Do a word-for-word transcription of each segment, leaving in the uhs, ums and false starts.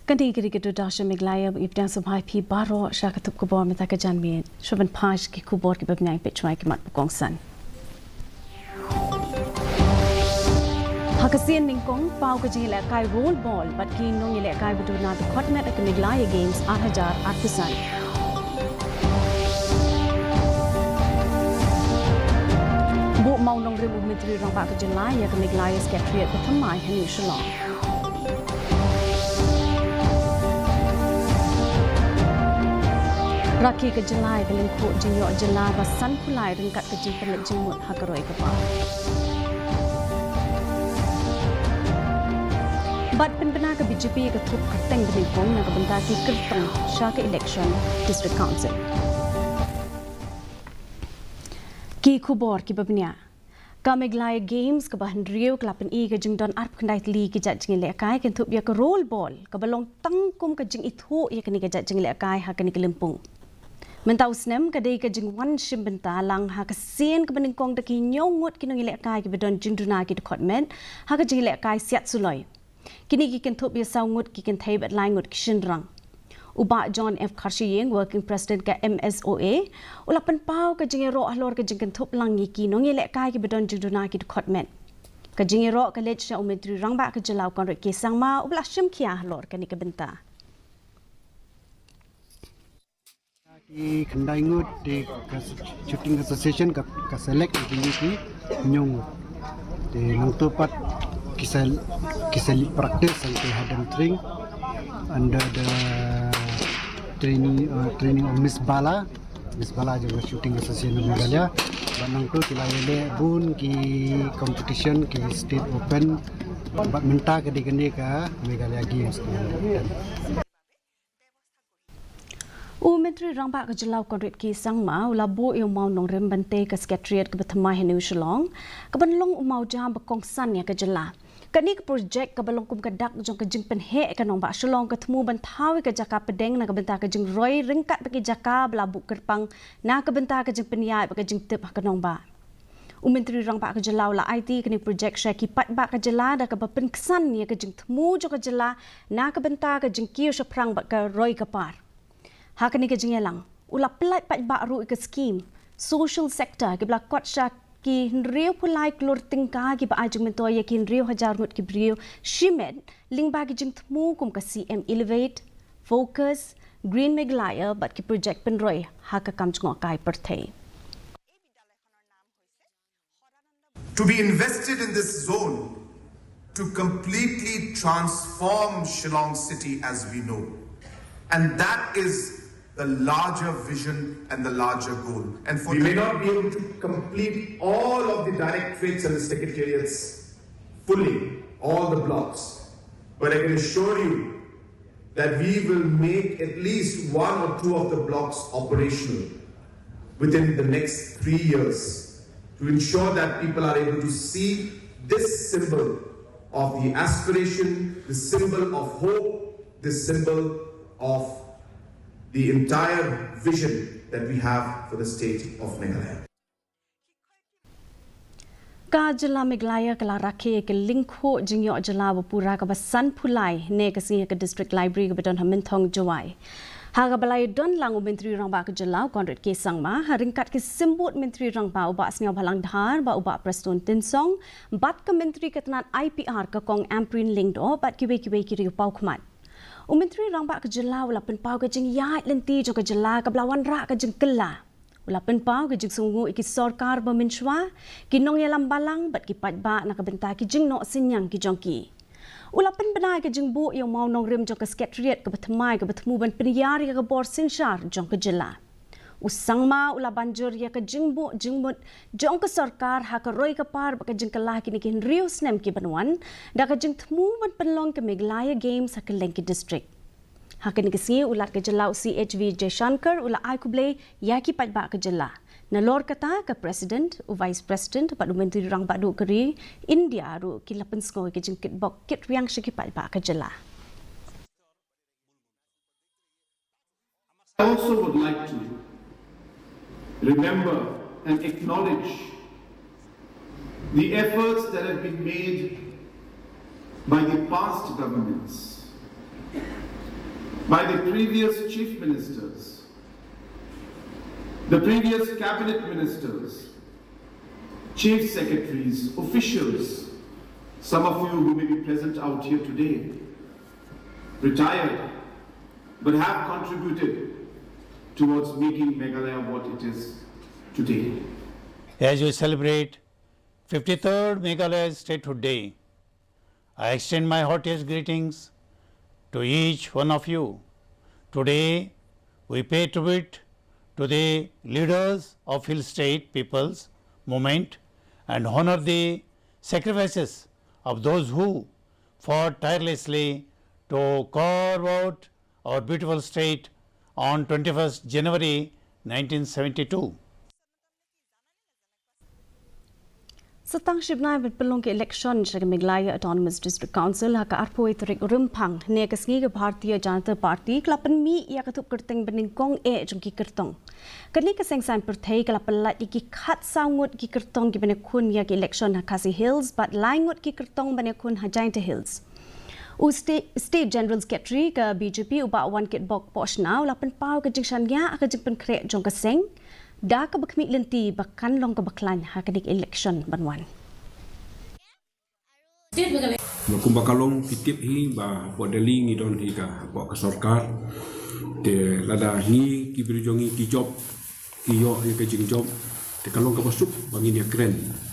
Kane ka dei ka Doordarshan Meghalaya, ba ngi pdiang sngewbha ïa phi baroh sha ka tup khubor mynta ka janmiet. Shuwa ban phai sha ki khubor kiba bniah, peit shuwa ki mat ba kongsan. Ha ka sien nyngkong, paw ka jingïalehkai roll ball bad ki nongïalehkai ba duna dkhot met ha ka Meghalaya Games ar hajar arphew san. Buh mawnongrim u Myntri Rangbah ka jylla ïa ka Meghalaya Secretariat ba thymmai ha New Shillong. Rakhe ka jylla ïa ka lyngkhuh jingïoh jylla ba sanphew lai ryngkat ka jingpynleit jingmut ha ka roi ka par. Bad pynbna ka B J P ka thup kyrteng banyngkong na ka bynta ki kyrtong sha ka election District Council. Ki khubor kiba bniah. Ka Meghalaya Games kaba hynriew ka la pyni ka jingdon arphew khyndai tylli ki jait jingïalehkai, kynthup ïa ka roll ball kaba long tang kum ka jingithuh ïa kane ka jait jingïalehkai ha kane ka lympung. Mynta u snem ka dei ka jingwan shim bynta lang ha ka sien kaba nyngkong da ki hynñiew ngut ki nongïalehkai kiba don jingduna ki dkhot met ha ka jingïalehkai siat suloi. Kine ki kynthup ïa saw ngut ki kynthei bad lai ngut ki shynrang. U Bah John F Kharshiing, Working President ka M S O A, u la pynpaw ka jingïaroh halor ka jingkynthup lang ïa ki nongïalehkai kiba don jingduna ki dkhot met. Ka jingïaroh ka leit sha u Myntri Rangbah ka jylla u Conrad K Sangma, uba la shim khia halor kane ka bynta. Ki khyndai ngut te ka Shooting Association ka, ka select ïa kine ki hynñiew ngut. Te nangta pat ki sa, ki sa leit practice hangtei ha Demtreng under the training, uh, training of Miss Bala. Miss Bala jong ka Shooting Association of Meghalaya. Bad nangta ki la ïaleh bun ki competition, ki State Open. Bad mynta ka dei kane ka Meghalaya Games. U Myntri Rangbah ka jylla u Conrad K Sangma u la buh ïa u mawnongrim ban tei ka Secretariat kaba thymmai ha New Shillong, kaban long u mawjam ba kongsan ïa ka jylla. Kane ka projek kaba long kum ka dak jong ka jingpynheh ïa ka nongbah Shillong ka thmu ban thaw ïa ka jaka pdeng na ka bynta ka jingroi ryngkat bad ki jaka ba la buh kyrpang na ka bynta ka jingpynïaid bad ka jingtip ha ka nongbah. U Myntri Rangbah ka jylla u la aiti ïa kane ka projek sha ki paidbah ka jylla da kaba pynksan ïa ka jingthmu jong ka jylla na ka bynta ka jingkiew shaphrang bad ka roi ka par. Ha kane ka jingïalang, u la pyllait paidbah ruh ïa ka skim social sector kiba la kot sha ki hynriewphew lai klur tyngka kiba ai jingmyntoi ïa ki hynriew hajar ngut ki briew shimet lyngba ki jingthmu kum ka C M Elevate, Focus, Green Meghalaya bad ki projek pynroi ha ka kam jngohkai pyrthei. To be invested in this zone to completely transform Shillong city as we know. And that is the larger vision and the larger goal. And for we may not be able to complete all of the directorates and the secretariats fully, all the blocks. But I can assure you that we will make at least one or two of the blocks operational within the next three years to ensure that people are able to see this symbol of the aspiration, the symbol of hope, the symbol of the entire vision that we have for the state of Meghalaya. Ka jylla Meghalaya ka la rakhe ïa ka lyngkhuh jingïoh jylla ba pura kaba sanphew lai ne ka sngi ha ka District Library kaba don ha Mynthong, Jowai. Ha kaba la ïadon lang u Myntri Rangbah ka jylla u Conrad K Sangma, ha ryngkat ki symbud Myntri Rangbah u Bah Sniawbhalang Dhar bad u Bah Prestone Tynsong, bad ka Myntri ka tnad I P R ka Kong Ampareen Lyngdoh bad kiwei kiwei ki riew paw khmat. U Myntri Rangbah ka jylla u la pynpaw ka jingïaid lynti jong ka jylla kaba la wanrah ka jingkylla. U la pynpaw ka jingsngewnguh ïa ki sorkar ba mynshuwa, ki nongïalam balang bad ki paidbah na ka bynta ki jingnoh synñiang ki jong ki. U la pynbna ïa ka jingbuh ïa u mawnongrim jong ka Secretariat kaba thymmai kaba thmu ban pynïar ïa ka bor synshar jong ka jylla. U Sangma u la ban jur ïa ka jingbuh jingmut jong ka sorkar ha ka roi ka par bad ka jingkylla kine ki hynriew snem kiban wan da ka jingthmu ban pynlong ka Meghalaya Games ha kylleng ki district. Ha kane ka sngi u Lat ka jylla u C H V Jaishankar u la ai khublei ïa ki paidbah ka jylla. Nalor kata ka President, u Vice President bad u Myntri Rangbah Duh ka ri India ruh ki la pynsngew ïa ka jingkitbok kitriang sha ki paidbah ka jylla. I also would like to remember and acknowledge the efforts that have been made by the past governments by the previous chief ministers, the previous cabinet ministers, chief secretaries, officials, some of you who may be present out here today, retired, but have contributed towards making Meghalaya what it is today. As we celebrate fifty-third Meghalaya Statehood Day, I extend my heartiest greetings to each one of you. Today, we pay tribute to the leaders of Hill State People's Movement and honor the sacrifices of those who fought tirelessly to carve out our beautiful state on twenty-first January nineteen seventy-two. Sa tang shi bnai ban pynlong ka election sha ka Meghalaya Autonomous District Council ha ka arphew tarik Rymphang, ne ka sngi ka Bharatiya Janata Party ka la pynmih ïa ka thup kyrteng banyngkong eh jong ki kyrtong. Kane ka seng saiñ pyrthei ka la pyllait ïa ki khatsaw ngut ki kyrtong kiban ïakhun ïa ka election ha Khasi Hills bad lai ngut ki kyrtong ban ïakhun ha Jaintia Hills. U State, State General Secretary ka B J P u Bah Wankitbok Pohshna u la pynpaw ka jingshaniah ha ka jingpynkhreh jong ka seng da kaba khmih lynti ba kan long kaba khlaiñ ha kane ka election ban wan. Ba kumba ka long phi tip hi ba hapoh Delhi ngi don hi ka hapoh ka sorkar. Te lada ngi ki briew jong ngi ki jop, ki ïoh ïa ka jingjop, te ka long kaba suk ba ngin ïakren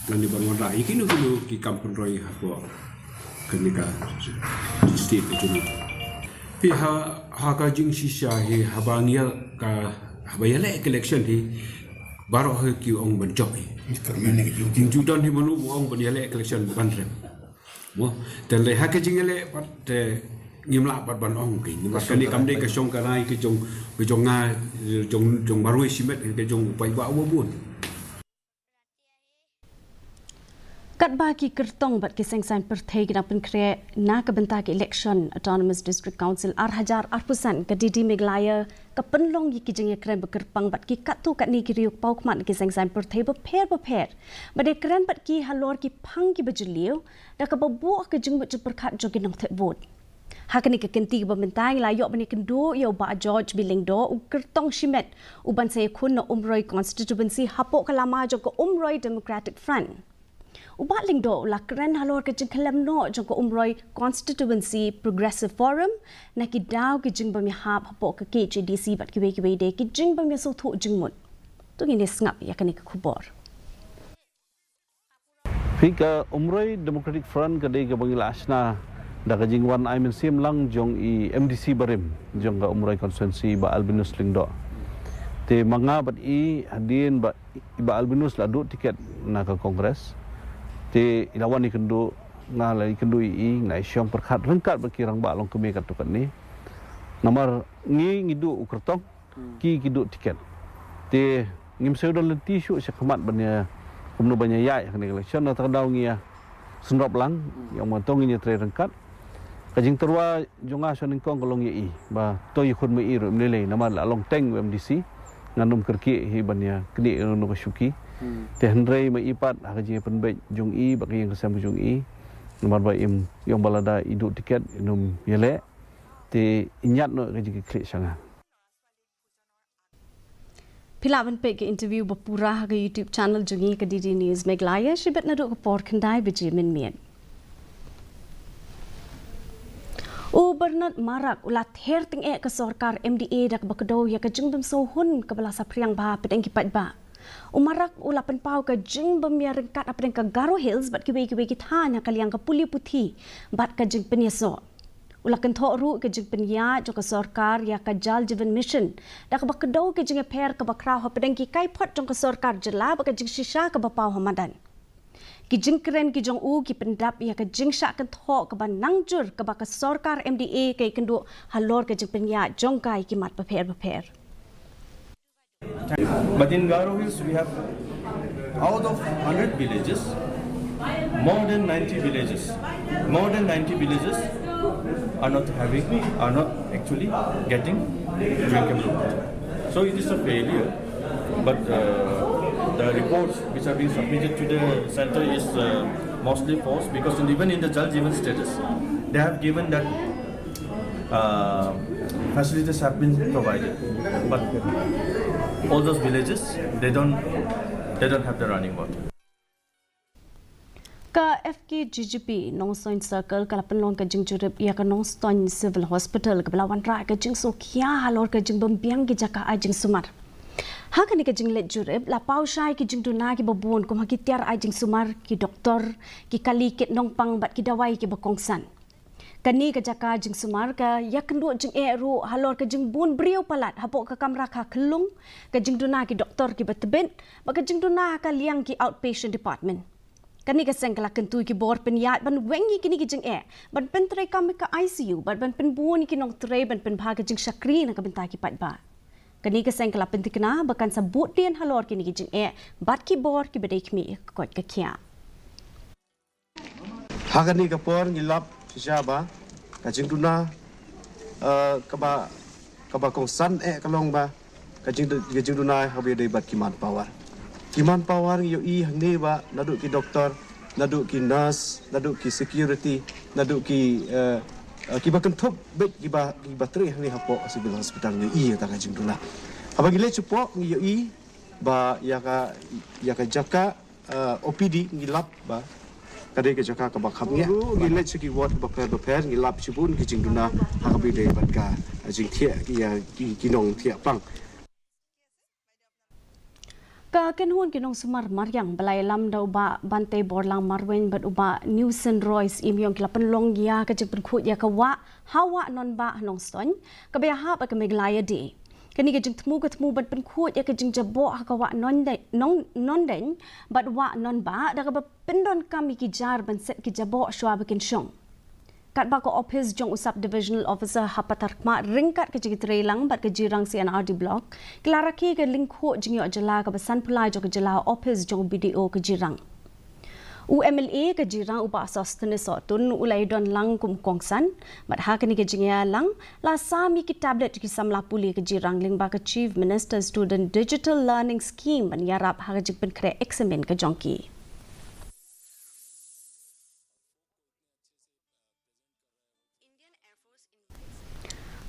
lane ban wanrah ïa kino kino ki kam pynroi hapoh kane ka state ka jong ngi. Phi ha, ha ka jingshisha hi haba ngi ïa ka, haba ïaleh ka election hi baroh hi ki ong ban jop hi. Ju don hi mano ba ong ban ïaleh ka election ba kan rem. Mo, te lei ha ka jingïaleh pat te ngim lah pat ban ong ki. Namar kane kam dei ka shong ka rai ka jong, ka jong nga, jong, jong marwei shimet ka jong u paidbah uba bun. Katba ki kyrtong bad ki seng saiñ pyrthei ki dang pynkhreh na ka bynta ka election Autonomous District Council ar hajar arphew san, ka D D Meghalaya ka pynlong ïa ki jingïakren ba kyrpang bad ki katto katne ki riew kpaw khmat na ki seng saiñ pyrthei bapher bapher ban ïakren bad ki halor ki phang kiba jylliew da kaba buh ka jingmut jingpyrkhat jong ki nongthep vote. Ha kane ka kynti kaba mynta ngi la ïoh ban ïakynduh ïa u Bah George B Lyngdoh, u kyrtong shimet uban sa ïakhun na Umroi constituency hapoh ka lama jong ka Umroi Democratic Front. U Bah Lyngdoh u la kren halor ka jingkhlem noh jong ka Umroi Constituency Progressive Forum na ki daw ki jingbym ïahap hapoh ka K H A D C bad kiwei kiwei de ki jingbym ïasngewthuh jingmut. To ngin ïa sngap ïa kane ka khubor. Phi, ka Umroi Democratic Front ka dei kaba ngi la shna da ka jingwan ai mynsiem lang jong i M D C barim jong ka Umroi constituency, Bah Albinus Lyngdoh. Te ma nga bad i, hadien ba i Bah Albinus la duh tiket na ka Congress, te i la wan ïakynduh, nga la ïakynduh ïa i, nga la ïashong pyrkhat ryngkat bad ki rangbah longkmie katto katne. Namar ngi ngi duh u kyrtong, ki ki duh tiket. Te ngim sngewdon lynti shuh sha khmat ban ïa kumno ban ïa ïaid ha kane ka election, na kata ka daw ngi ïa synrop lang, ïa ong ba to ngin ïa trei ryngkat. Ka jingtyrwa jong nga sha nyngkong ka long ïa i ba to ïakhun ma i ruh im lei lei, namar la long teng u M D C, ngan ym kyrkieh hi ban ïa knieh ïa uno ka shuki. Te hynrei ma i pat ha ka jingïapynbeit jong i bad ka ïing ka sem ka jong i, namar ba im ïa ong ba lada i duh tiket in ym ïaleh. Te i ñiad noh ka jingkitkhlieh sha nga. Phi lah ban peit ka interview ba pura ha ka YouTube channel jong ngi ka D D News Meghalaya shibit naduh ka por khyndai baje mynmiet. U Bernard Marak u la ther tyngeh ka sorkar M D A da kaba kdew ïa ka jingbymsngewhun kaba la saphriang bha hapdeng ki paidbah. U Marak u la pynpaw ka jingbym ïaryngkat hapdeng ka Garo Hills bad kiwei kiwei ki thaiñ ha ka liang ka pule puthi bad ka jingpynïasoh. U la kynthoh ruh ka jingpynïaid jong ka sorkar ïa ka Jal Jeevan Mission da kaba kdew ka jingïapher kaba khraw hapdeng ki kaiphod jong ka sorkar jylla bad ka jingshisha kaba paw ha madan. Ki jingkren ki jong u ki pyndap ïa ka jingshah kynthoh kaba nangjur kaba ka sorkar M D A ka ïakynduh halor ka jingpynïaid jong ka ïa ki mat bapher bapher. But in Garo Hills, we have, out of hundred villages, more than ninety villages, more than ninety villages are not having, are not actually getting drinkable water. So it is a failure. But uh, the reports which have been submitted to the center is uh, mostly false, because in, even in the Jal Jeevan status, they have given that uh, Facilities have been provided, but all those villages, they don't, they don't have the running water. Ka F K G G P Nongstoiñ Circle ka la pynlong ka jingjurip ïa ka Nongstoiñ Civil Hospital kaba la wanrah ka jingsngewkhia halor ka jingbymbiang ki jaka ai jingsumar. Ha kane ka jingleit jurip la paw shai ki jingduna kiba bun kum ha ki tiar ai jingsumar, ki doktor, ki kali kit nongpang bad ki dawai kiba kongsan. Kane ka jaka jingsumar ka ïakynduh jingeh ruh halor ka jingbun briew palat hapoh ka kamra kha khyllung, ka jingduna ki doktor kiba tbit bad ka jingduna ha ka liang ki outpatient department. Kane ka seng ka la kyntu ki bor pynïaid ban weng ïa kine ki jingeh, ban pyntreikam ïa ka I C U bad ban pynbun ïa ki nongtrei ban pynbha ka jingshakri na ka bynta ki paidbah. Kane ka seng ka la pyntikna ba kan sa bud dien halor kine ki jingeh bad ki bor kiba dei khmih ïa ka koit ka khiah. Ha kane ka por ngi lap shisha ba ka jingduna, eh, kaba, kaba kongsan eh ka long ba ka jing, ka jingduna ha kaba ïadei bad ki manpower. Ki manpower ngi ïohi hangne ba naduh ki doktor, naduh ki nurse, naduh ki security, naduh ki, eh, eh, kiba kynthup bad kiba, kiba trei hangne hapoh Civil Hospital ngi ïohi ïa ka jingduna. Haba ngi leit shapoh ngi ïohi ba ïa ka, ïa ka jaka, eh, O P D ngi lap ba ka dei ka jaka kaba kham ngiah. Ngi leit sha ki ward bapher bapher ngi lap shibun ki jingduna ha kaba ïadei bad ka jingthiah ïa ki, ki nongthiah pang. Ka kynhun ki nongsumar mariang ba la ïalam da u Bah Bantei Borlang Marwein bad u Bah Newson Roy Syiemiong ki la pynlong ïa ka jingpynkhuid ïa ka wah ha Wah Nonbah ha Nongstoiñ kaba ïahap ha ka Meghalaya Day. Kane ka jingthmu ka thmu ban pynkhuid ïa ka jingjaboh ha ka Wah Nonde-, Nong-, Nondeiñ bad Wah Nonbah da kaba pyndonkam ïa ki jar ban set ki jaboh shuwa ba kin shong. Katba ka ophis jong u Sub Divisional Officer ha Patharkhmah ryngkat ka jingtreilang bad ka Jirang C and R D Block ki la rakhe ka lyngkhuh jingïoh jylla kaba sanphew lai jong ka jylla ha ophis jong u B D O ka Jirang. U M L A ka Jirang u Bah Sosthenes Sohtun u la ïadon lang kum kongsan bad ha kane ka jingïalang la sam ïa ki tablet ki samla pule ka Jirang lyngba ka Chief Minister Student Digital Learning Scheme ban ïarap ha ka jingpynkhreh eksamin ka jong ki.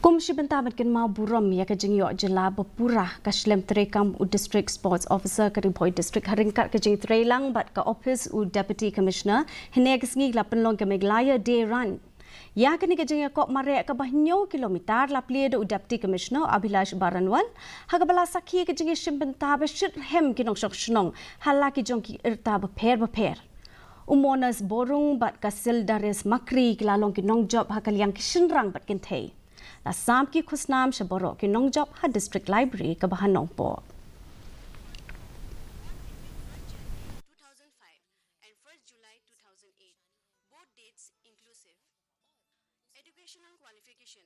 Kum shi bynta ban kynmaw burom ïa ka jingïoh jylla ba pura, ka shlem treikam u District Sports Officer ka Ri Bhoi District ha ryngkat ka jingtreilang bad ka ophis u Deputy Commissioner hynne ka sngi la pynlong ka Meghalaya Day Run. Ïa kane ka jingïakop mareh kaba hynñiew kilometer la plie da u Deputy Commissioner Abhilash Baranwal ha kaba la sakhi ka jingïashim bynta ba shitrhem ki nongshong shnong ha la ki jong ki rta bapher bapher. U Monas Borung bad ka Sildaris Makri ki la long ki nongjop ha ka liang ki shynrang bad kynthei. La sam ki khusnam sha baroh ki nongjop ha District Library kaba ha Nongpoh. Two thousand five and first July two thousand eight, both dates inclusive. Educational qualification,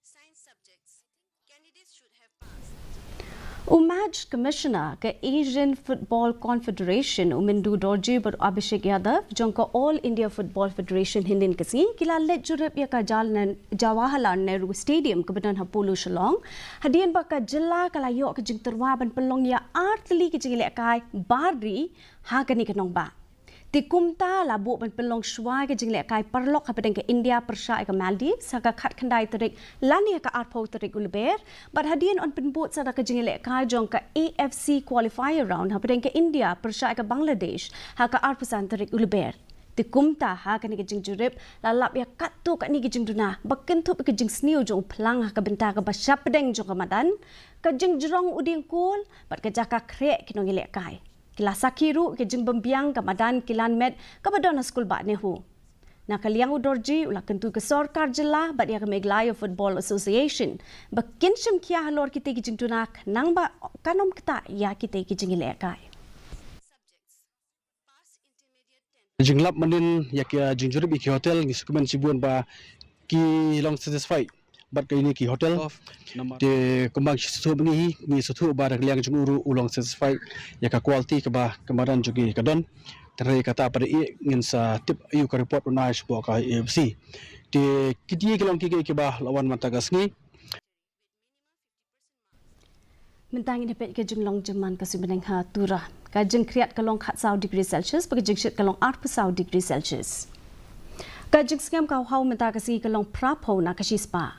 science subjects. Candidates should have passed. U Match Commissioner ka Asian Football Confederation u Mindu Dorji bad u Abhishek Yadav jong ka All India Football Federation hynnin ka sngi ki la leit jurip ïa ka Jal-, Jawaharlal Nehru Stadium kaba don ha Polo Shillong, hadien ba ka jylla ka la ïoh ka jingtyrwa ban pynlong ïa ar tylli ki jingïalehkai bar ri ha kane ka nongbah. Te kumta la buh ban pynlong shuwa ka jingïalehkai paralok hapdeng ka India pyrshah ïa ka Maldives ha ka khatkhyndai tarik lane ha ka arphew tarik u Lber, bad hadien yn pynbud sa da ka jingïalehkai jong ka A F C qualifier round hapdeng ka India pyrshah ïa ka Bangladesh ha ka arphew san tarik u Lber. Te kumta ha kane ka jingjurip la lap ïa katto katne ka jingduna ba kynthup ïa ka jingsniew jong u phlang ha ka bynta kaba shapdeng jong ka madan, ka jingjrong u diengkul bad ka jaka khreh ki nongïalehkai. Ki la sakhi ruh ka jingbymbiang ka madan Kilan Met kaba don ha Skulbah Nehu. Na ka liang u Dorji u la kyntu ka sorkar jylla bad ïa ka Meghalaya Football Association ba kin shim khia halor kitei ki jingduna khnang ba kan ym ktah ïa kitei ki jingïalehkai. Jinglap mynnin ïa ki jingjurip ïa ki hotel ngi sngewkmen shibun ba ki long satisfied bad kine ki hotel. Te kumba ngi sngewthuh ngi hi, ngi sngewthuh ba da ka liang jong u ruh u long satisfied ïa ka quality kaba ka madan jong ki ka don. Te hynrei kata pat ngin sa tip ïa ka report u nai shapoh ka A F C. Te kiti ki long ki kiba la wan mynta ka sngi. Mynta ngin ïa peit ka jinglong jingman ka suiñ bneng ha Tura. Ka jingkhriat ka long khatsaw degree Celsius, bad ka jingshit ka long arphew saw degree Celsius. Ka jingsngem ka haw mynta ka sngi ka long phraphew na ka shispah.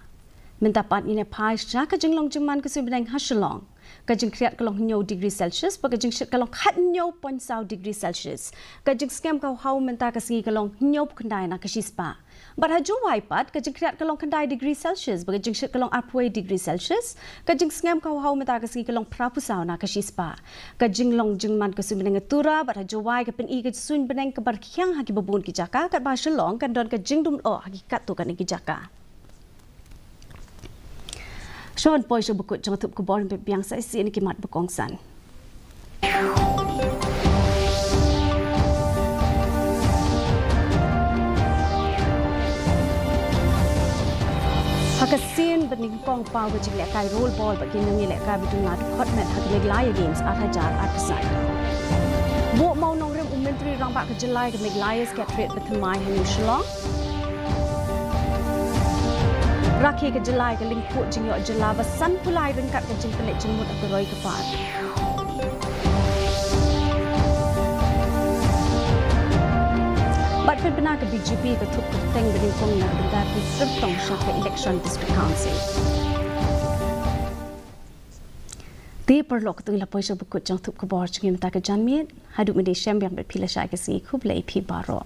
Mynta pat ngin ïa phai sha ka jinglong jingman ka suiñ bneng ha Shillong. Ka jingkhriat ka long hynñiew degree Celsius, bad ka jingshit ka long khathynñiew point saw degree Celsius. Ka jingsngem ka hawhaw mynta ka sngi ka long hynñiew phew khyndai na ka shispah. Bad ha Jowai pat, ka jingkhriat ka long khyndai degree Celsius, bad ka jingshit ka long arphew degree Celsius. Ka jingsngem ka hawhaw mynta ka sngi ka long phraphew saw na ka shispah. Ka jinglong jingman ka suiñ bneng ha Tura, bad ha Jowai ka pyni ka suiñ bneng kaba rkhiang ha kiba bun ki jaka, katba ha Shillong kan don ka jingdum lyoh ha ki katto katne ki jaka. Shuwa ban poi sha ba kut jong ka thup khubor, ngin peit biang sa shisien ïa ki mat ba kongsan. Ha ka sien ba nyngkong paw ka jinglehkai roll ball bad ki nongïalehkai ba duna dkhot met ha ka Meghalaya Games ar hajar arphew san. Buh mawnongrim u Myntri Rangbah ka jylla ïa ka Meghalaya Secretariat ba thymmai ha New Shillong. Rakhe ka jylla ïa ka lyngkhuh jingïoh jylla ba sanphew lai ryngkat ka jingpynleit jingmut ha ka roi ka par. Bad pynbna ka B J P ka thup kyrteng ba nyngkong na ka bynta ki kyrtong sha ka election District Council. Te paralok, to ngin la poi sha ba kut jong ka thup khubor jong ngi mynta ka janmiet. Haduh mynta shem biang bad phi lashai ka sngi, khublei phi baroh.